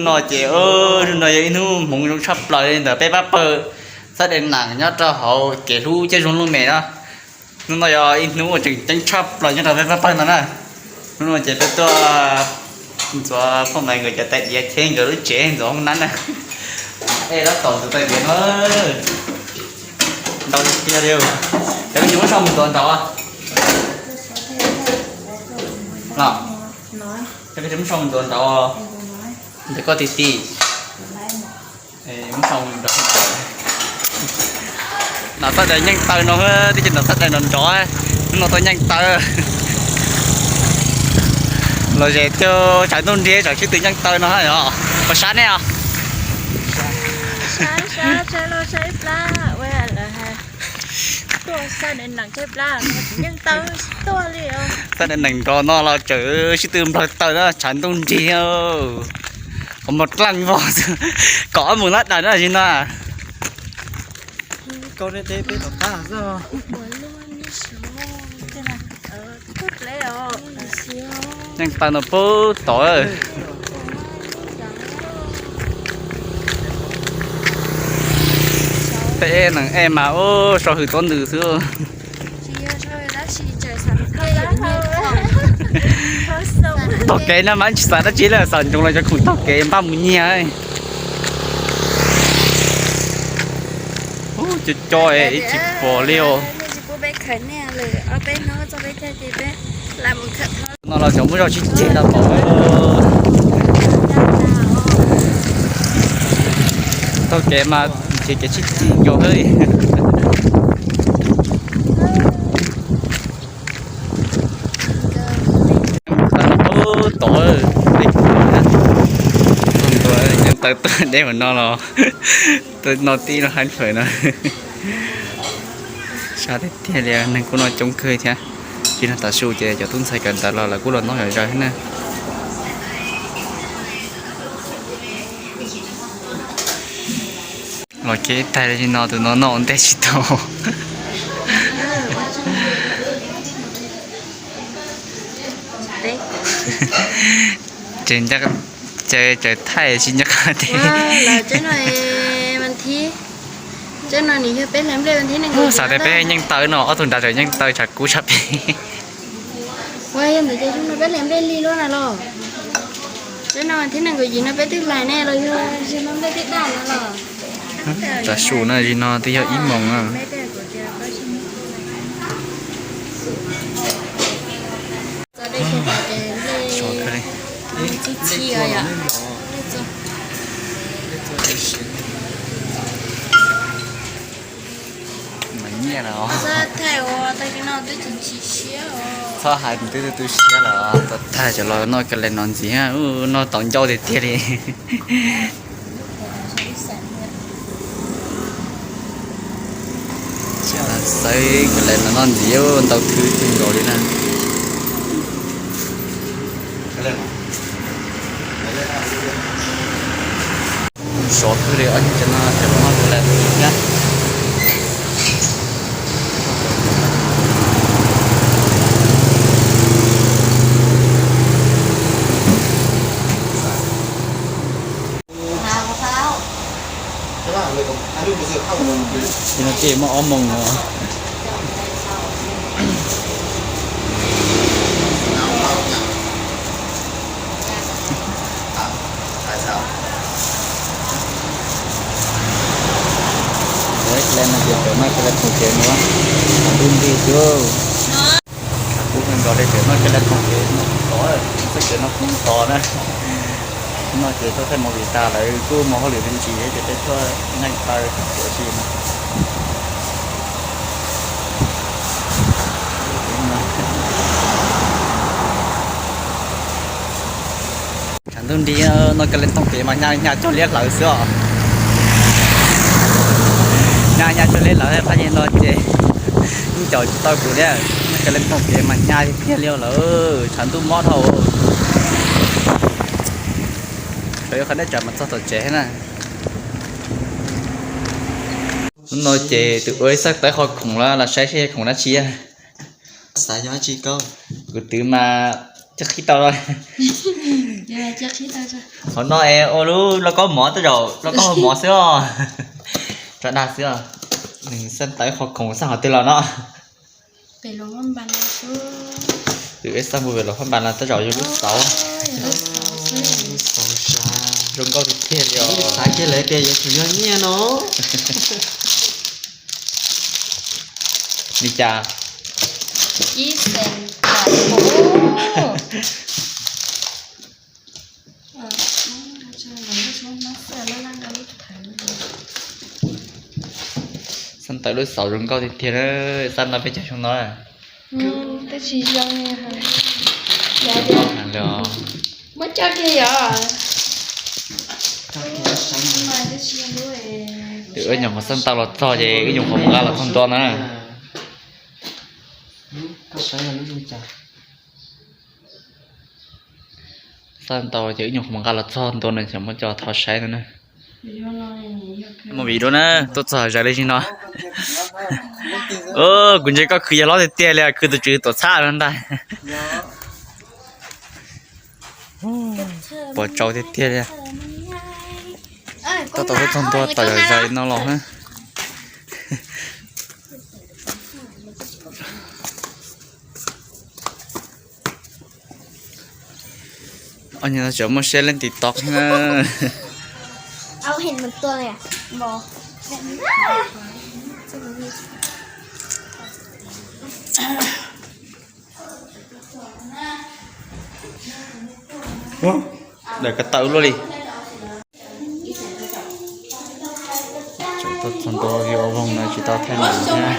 Hnub no ces, hnub no yog ib hnub hmoov zoo tshaj plaws li ntawm peb pab pawg Xab Dej Neem nyob rau hauv kev hlub thiab zoo looj mem na. Hnub no yog ib hnub uas tseem ceeb tshaj plaws nyob rau peb pab pawg no na. Hnub no ces peb tuaj ntxuav phooj ywg nkawd cov tais diav thiab nkawd lub tsev ntxuav hoob nab na. Ej, tab tom ntxuav tais diav no, ntau tiag tiag li. Ces koj tsis muab sau mus ntxuav nraud los? Ces koj tsis muab sau mus ntxuav nraud, ntawm koj ti ti. Muab sau mus nraud. Nov xab dais nyeej taw no, twb tsis nov xab dais nrov nrov, hnub no tuaj nyeej taw. Los ze twb tshav ntuj nrig tsam sib tw nyeej taw no os. Puas sab nej os? Xab dais nees nrov no los tseem sib tw nplawg taw na, tshav ntuj nrig. Qhov muag dlaaj vog, kom ob mus lab dais na zim no. Nyeej taw no pub tod. Peb neeg ej mas ua sau hwm tuab ntws xwb. Taug kev no mas tsis xav dab tsi li, xav ntsoov los cov khoom taug kev npaj mus nyiag. Cov co ib tsis pom li os. No los cov muab zog sib ceg los pom. Taug kev mas nrhiav kev sib ceg nkaus xwb li. Tod, nyeej taw tuaj deb ua no los, no tib no haib fawm no. Sab tiag tiag li, neeg kuj no coob kawg thiab. Tsis nag tav su ces cov tub ntxhais kawm ntawv los lawv kuj los noj zom zaws thiab na. Los kev tag li no tus no noj ua ntej tsis tau. Ces ncaj, ces txawm thaij tsis nco qab tiag. Xav tias peb nyeej taw no, ob tug nrad tseem nyeej taw tshav kub tshaj peb. Ua yog ntawd ces zaum no peb hlais nplej lig luaj na los? Zaum no vas thib nees nkaum yim no peb twb hlais ne los yog zaum no nplej twb daj no los? Tav su na, zaum no twb yog ib moos na. Mas nyiaj no. Txhob hais twb tu siab los tag, cov los noj ka le no ntxiv, noj tau ncauj tiag tiag li. Xawb ka le no noj ntxiv ntau khwv kawg nkaus li na. Sov kawg li, ob niag cov no cov noj ka le thiab. Ces no ces muaj ob moos no. Ka le no ces tseem noj ka le toom kev no, tshav ntuj nrig xwb. Tshav kub kawg nkaus li, tseem noj ka le toom kev no tod, txoj kev no kub tod na. No ces tuaj thaij movie tas lawv kuj mus hauj lwm me ntsis ces peb tuaj nyeej taw ua si no. Tshav ntuj nrig, noj ka le toom kev mas nyaj nyaj cuag liab hlawv xwb os. Nyaj nyaj cuag liab hlawv, phab nyaj no ces yeej caum tsis tau kuv li. Noj ka le toom kev mas nyaj tiag tiag li lawm, tshav ntuj mob dhau. Tshuav yuav qhov deb tsam mas txog tom tsev thiab na. Hnub no ces tus ua ib xab tawb qhov khoom los los saib seb yog khoom dab tsi. Xav yog dab tsi koj? Kuv twv mas Qhib tau los? Hauv no es ua lub lauj kaub mov, tej zaum lauj kaub mov xwb os. Tso dag xwb os. Nws xaj tau ib qho khoom xaj qhov twg los no. Tus ib xaj mus pem los phab npas los tej zaum yog lub xauv. Zoo nkauj tiag tiag li os. Xav kiag lawv tias yuav tsum yog nyiaj no. Li cas? Xaj tau lub xauv zoo nkauj tiag tiag na, xaj no peb cov xyoo no. Muab coj kiag yom. Wb nyuam qhuav xaj tau los txog ces wb nyuam qhuav mus nqa los txog ntua na. Xaj tau ces wb nyuam qhuav mus nqa los txog ntua na, xyov muab coj thov saib no na. Muaj vim dua na, tuaj txog zais li no. Kuv ntsia koj khwv yog hlob tiag tiag li, khwv tus tswv tuam txhab no ntag. Pom tsaus tiag tiag li. Tab tom tuaj txog ntua tom zais no los na. Tseem muaj siab leej TikTok na. Daim ko taw luaj li. Tseem tuaj txog ntua view ua vloog no tsis tau thaij ntev thiab.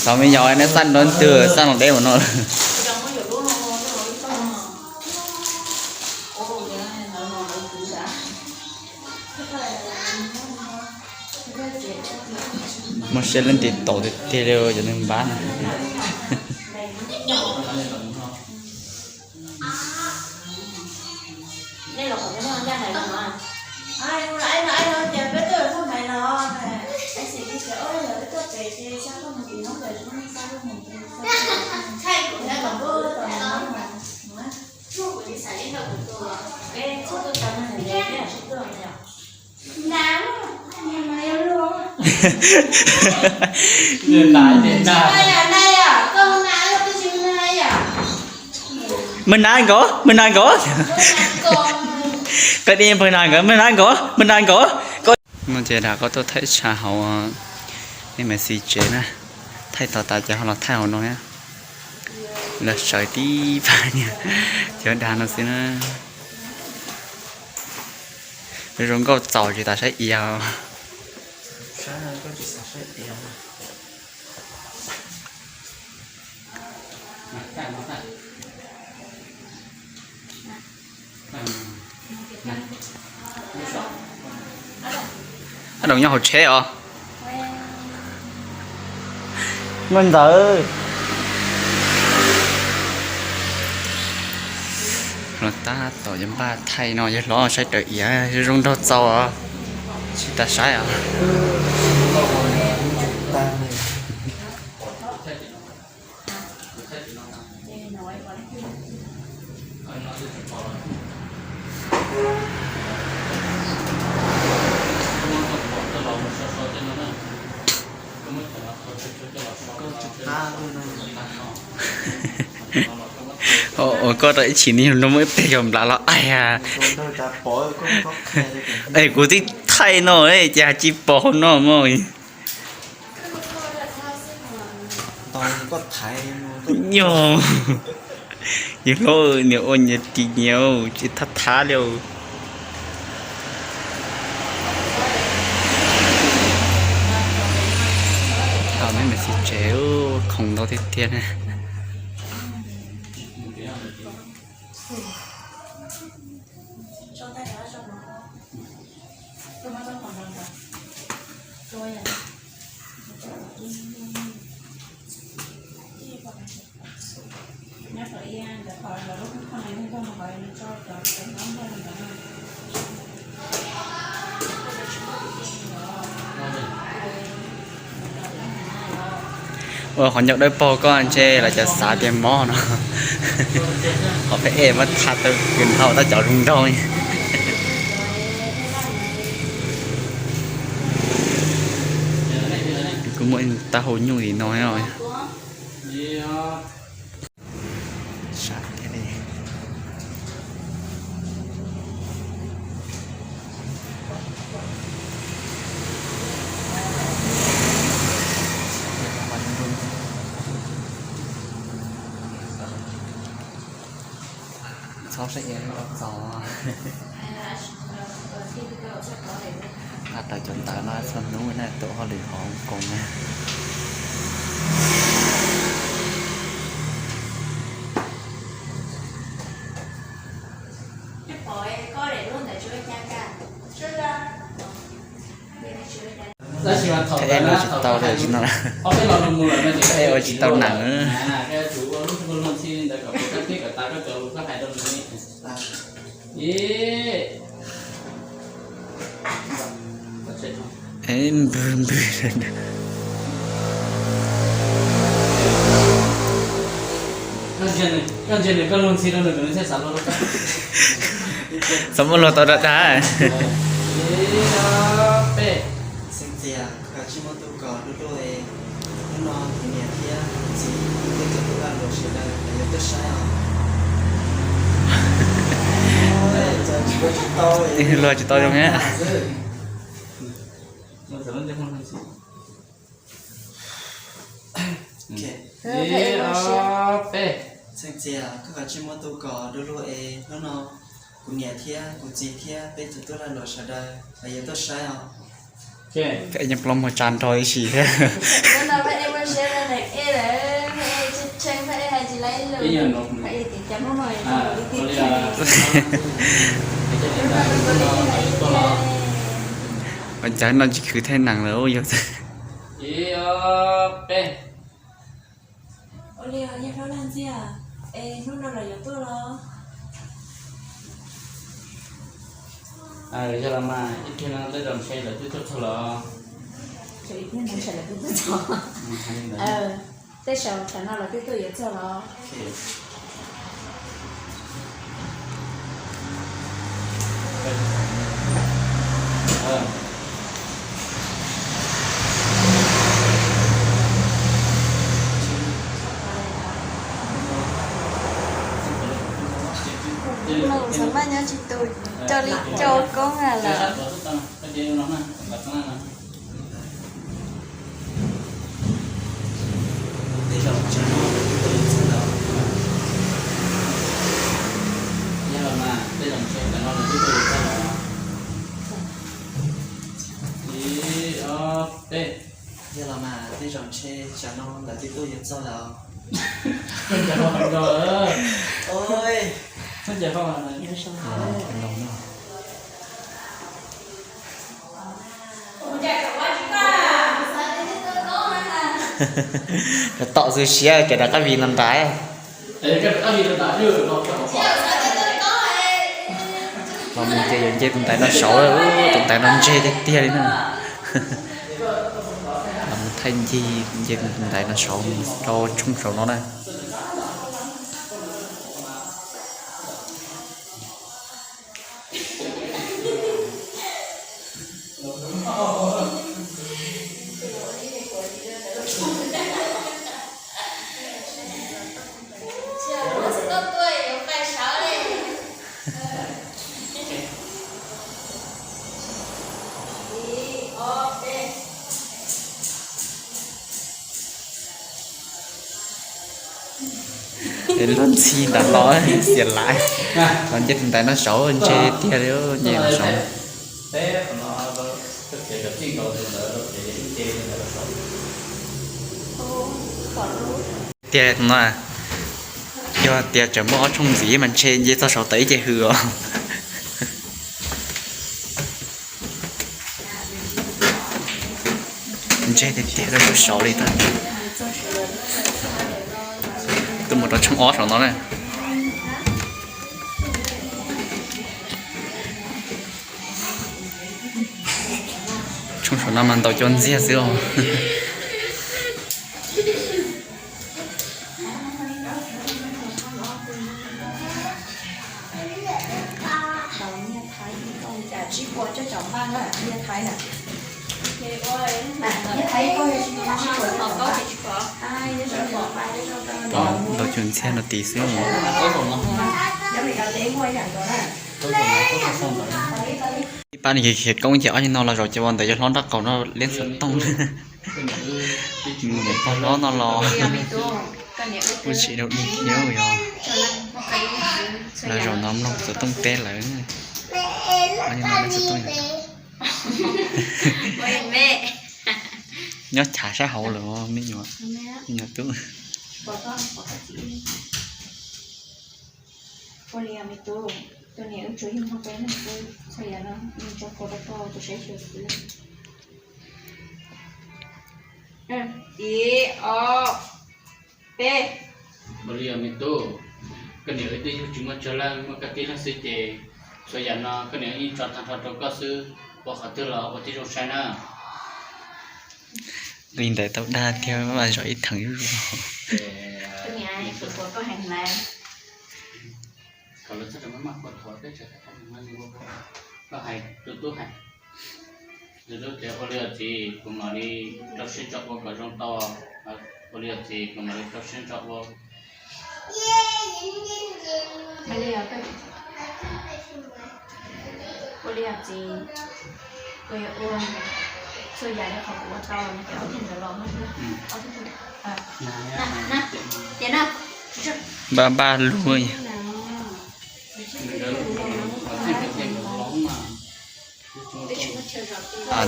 Xav me nyuam neb xaj nrov twg xaj los deb ua no. Muaj siab leej TikTok tiag tiag li cov neeg npab no. Mw na nkaus, mw na nkaus. Koj dib mw na nkaus, mw na nkaus, mw na nkaus. No ces dag koj tuaj thaij tshav hauv Messi tsev na. Thaij tau tas ces ho los thaij hauv no thiab. Los sawv tib pab niag cov dag no xwb na. Zoo nkauj txaus tsis tas saib iav. Ab, nyob hauv tsheb os. Nkauj ntxawm. Los tab tom yuav npaj thaij no, yawg hlob saib raws iav zoo nraug txaus os. Tsis tas saib os. Ua koj rau ib chim ni no muaj ib teg yog nplam los aia. Es kuv twb thaij no ces tsis pom hauv no mog. Yog, yawg hlob nyias ua nyias ris nyias tsis thab thab li. Tau neb mas xis tsev khoom ntau tiag tiag na. Ua qhov ncauj dawb paug koj ntshe los cov xav tias mob no. Qhov peb es muab tha tau kws nthau tab cov zoo nraug. Kuj muaj ib tug taub hau nyuj li no. Txhob saib iab loj txog. Qab tawm cov ntawv no txhua hnub na tuaj hauj lwm hauv koom na. Peb ua tsis tau li no, peb ua tsis tau nees. Npwg npwg. Xav muab luag tau dag dag. Xeeb Txias, koj kav tsij muab tus kos luj luj es, hnub no kuv niam thiab kuv txiv thiab cov tub lag luam sawv daws lawv yuav tuaj saib os. Luag tsis tau zoo na. Xeeb Txias, koj kav tsij muab tus kos luj luj es, hnub no kuv niam thiab kuv txiv thiab peb cov tub lag luam sawv daws lawv yuav tuaj saib os. Peb nyob plaub muag tsa nrho ib sim thiab. Ua cas no tsis khwv thaij nees lawm yog. Ua li os, yog Hlob Lag Ntxiag, es hnub no lawv yuav tuaj los? Yog los mas, ib pliag no tej zaum ntshe lawv twb tuaj txog los. Tej zaum tam no lawv twb tuaj yuav txog los. Kuv xav maj nyob tsis tus coj li coj koob lawm. Yog los mas, tej zaum ntshe tsam no lawv twb tuaj yuav txog lawm. Tom xwb siab cov rov qab vim no nrad. Los mus ces yuav nce tus ntaiv no saud, tus ntaiv no ntseg tiag tiag li na. Los mus thaij ncig nce tus ntaiv no saud rau tshooj saud no na. Luag ntxhi ntawd los xiam laiv, los nce tus ntaiv no saud ntseg tiag li, nce no saud. Tiag no, yog tias tseem muaj ob tshooj ntxiv mas ntshe nce txog saud tawm ib ce hws os. Ntseg tiag tiag rau saud li ntag. Mus rau tshooj ob saum no na. Tshooj saum no mas ntaus cua ntxiag xwb os. Ntaus cua ntxiag no tis xwb. Ib pab nws khiav khiav koob ces ob niag no los zaum ces ua ntawd yog hlob nraub qaum no liab xov tooj. Mus ntawm pog hlob no los ua tsis rau dig thiab yog. Los zaum no mloog xov tooj teb lawm. Ob niag no liab xov tooj. Nyob chav sab hauv lawm me nyuam, me nyuam tub. Ua li me tub, tus niam wb tsuas yug muaj peb leeg xwb, txhua yam no nws tso kuv rau koj tus saib xyuas xwb. Ib, ob, peb. Ua li me tub, koj niam wb twb yug tsis muaj tsawg leej, muaj koj tib leeg xwb ces txhua yam no koj niam yeej tso tag nrho rau koj xwb, ua qhov twg los ua tib zoo saib na. Li ntawd tau dag tiag mas zov ib theem zuj zus. Koj hais tus tub hais, tus tub tias ua li os txiv, kuv mam li rau siab ntso ua kom zoo tau. Ua li os txiv, kuv mam li rau siab ntso ua. Ua li os txiv, kuv yuav ua txhua yam li qhov kuv ua tau no ces ob tug ntawd los. Npaj npaj lug.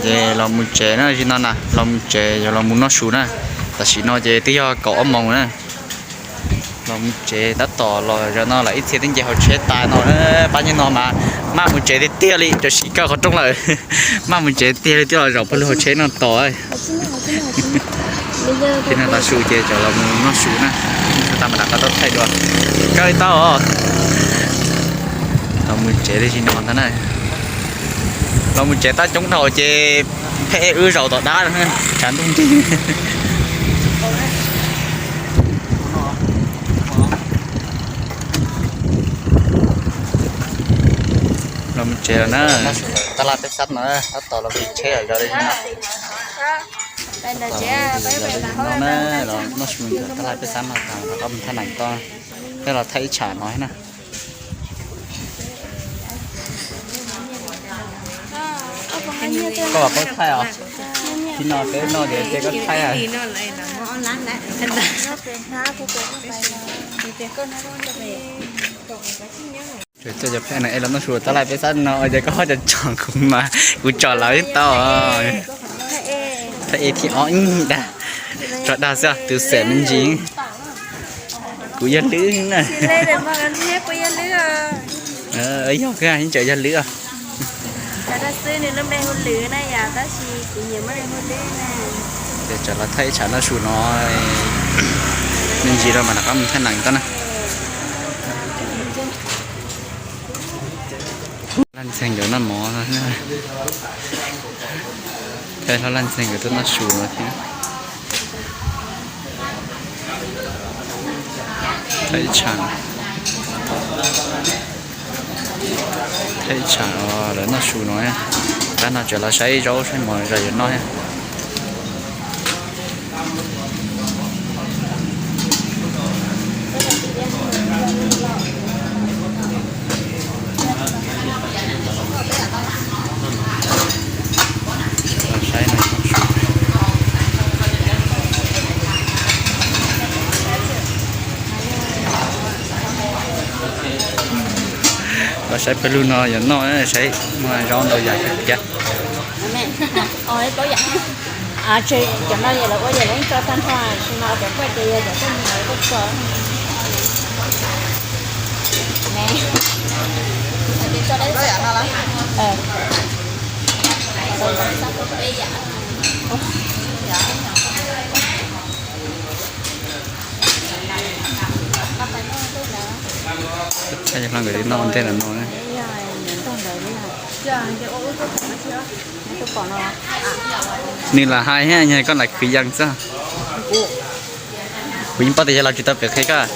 Ces los mus tsev na, zim no na, los mus tsev yog los mus noj su na. Tam sim no ces twb yog kaum ob moos na. Los mus tsev tab tom los zaum no lawv ib txhia twb nce hauv tsheb tas no na, pab nyuag no mas maj mus tsev tiag tiag li, tam sim kaw qhov rooj lawm. Maj mus tsev tiag li, twb los zaum pawg lug hauv tsheb no tos. Ces no tav su ces cov los mus noj su na, tsis tas mas rov qab tau thaij dua. Kaw tau os. Los mus tsev li zim no ntag na. Los mus tsev tab coob dhau ces pheej wb zaum tom dab tshav ntuj nrig. Los mus tsev lawm na. Tab laj peb xab no tab tom los mus tsheb zov li no. Los noj su ntawm tab laj peb xab no tas rov qab mus thaij nees toj, peb los thaij ib tsham no na. Koj los paub thaij os. Tib no peb noj ces ces koj thaij. Cov cov pheej no es los noj su tab laj peb xab no ces koj ho tsom tsom kuv mas kuv tsom lawv tau. Thaij ib thib ob ib dag, tso dag xwb tus xem me ntsis. Kuv yog Lwb na. Yog kawg, yeej tseem yog Lwb os. Ces tsam los thaij ib tsam noj su no, me ntsis rau mas rov qab mus thaij nees toj na. Laj ntxeeg nkawd noj mov no, thaij hlob Laj ntxeeg nkawd tuaj noj su no thiab. Thaij ib tsam, thaij ib tsam lawv noj su no, tab no tseem los saib zaub saib mov zos yuav noj thiab. Los saib pawg lug no yuav noj, saib muaj zaub ntau yam tiag tiag. Cov no yog lawv ua yog lawv tso tag nrho, tsis no cov koj ces yog cov koj mus lawv koj tso. Nkawd noj ua ntej no no. Nws lam hais thiab, yog koj lam khwv yees xwb. Kuv yeej paub tias yog los tsis tau pem qhia koj.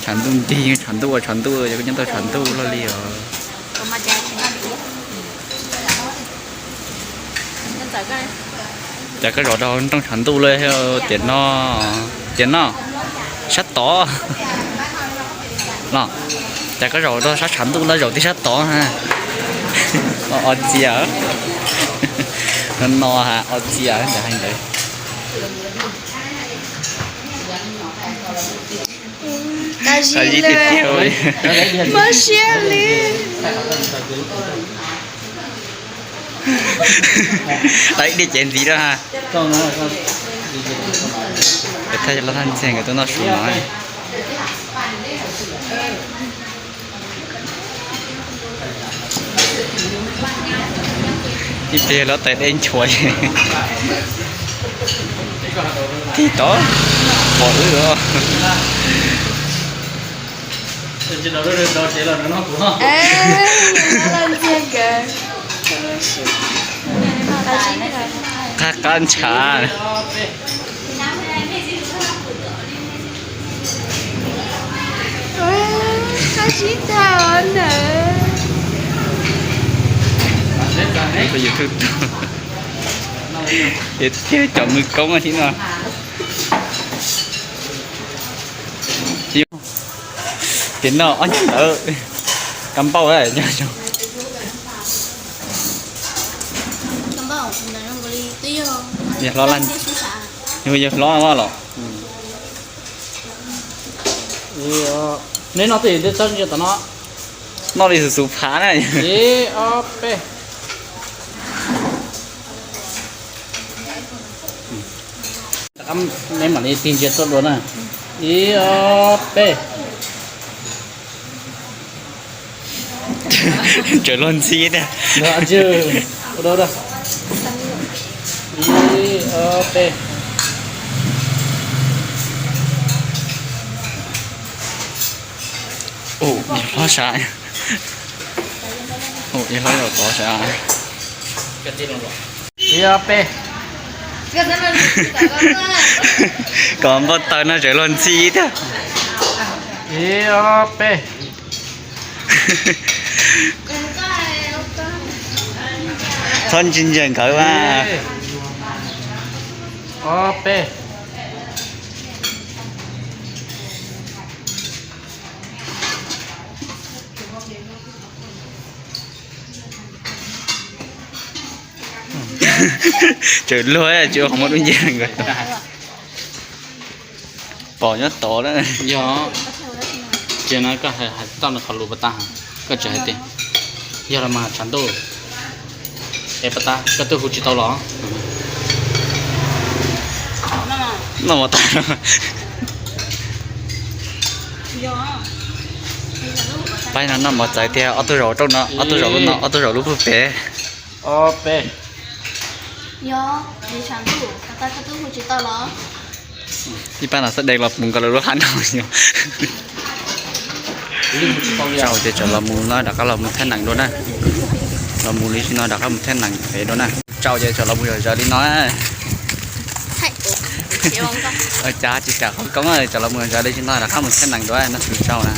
Tshav ntuj nrig, tshav ntuj ua tshav ntuj, yog koj nyob tau tshav ntuj loj li os. Cas koj zaum rau nrooj tshav ntuj lawm tias no, tias no, sab tod los. Cas koj zaum rau sab tshav ntuj lawm zaum tib sab tod na. Os txias, no no ha, os txias ntawd hais ntawd. Qab zib tiag tiag li. Mob siab li. Tau ib diag cev ntxiv rau ha. Thaj loj thaj ntxhiag nkawd tuaj noj su no. Ib pliag lawv tais dej nchuav. Tig tod pom wb os. Qab qab ntshav. Qab zib tag os ntawd. Thiab cov mws koob thiab no. Tias no ob nyuag ntawd, kab npauj nyob zoo. Yog hlob laj, yog hlob los. Neb noj tej txhob ntsia tom no. Noj li xus xus phav na. Ib ob peb. Neb mam li tig ntsia tuaj dua na. Ib ob peb. Tsaws luag ntxhi tiag. Ib ob peb. Ua, hlob sab. Ua, hlob yog tod sab. Ib ob peb. Kom npau taws no tsaws luag ntxhi tiag. Ib ob peb. Txhob ntsia ntsia nkawd mas. Ob peb. Tsaws luag tsis ua qhov muag dub nciab nkawd. Pom nyob tod na. Yog, ces no koj hais tau nws qhov lus pas tas, koj tsis hais tias yog los mas tshav ntuj es pas tas koj twb hu tsis tau los. Noj mov tas. Pab no noj mov txawv tiag, ob tug zaum rau no, ob tug zaum lub no, ob tug zaum lub pug pem. Ob peb. Ib pab no xab dej los puv nkaus lawv lub hab no. Tsau ces tsam los mus no rov qab los mus thaij nees dua na. Los mus li no rov qab mus thaij nees pem dua na. Tsau ces tsam los mus zom zaws li no. Cas tsis kam qhov koob, tsam los mus zom zaws li no rov qab mus thaij nees dua no xwb tsau na.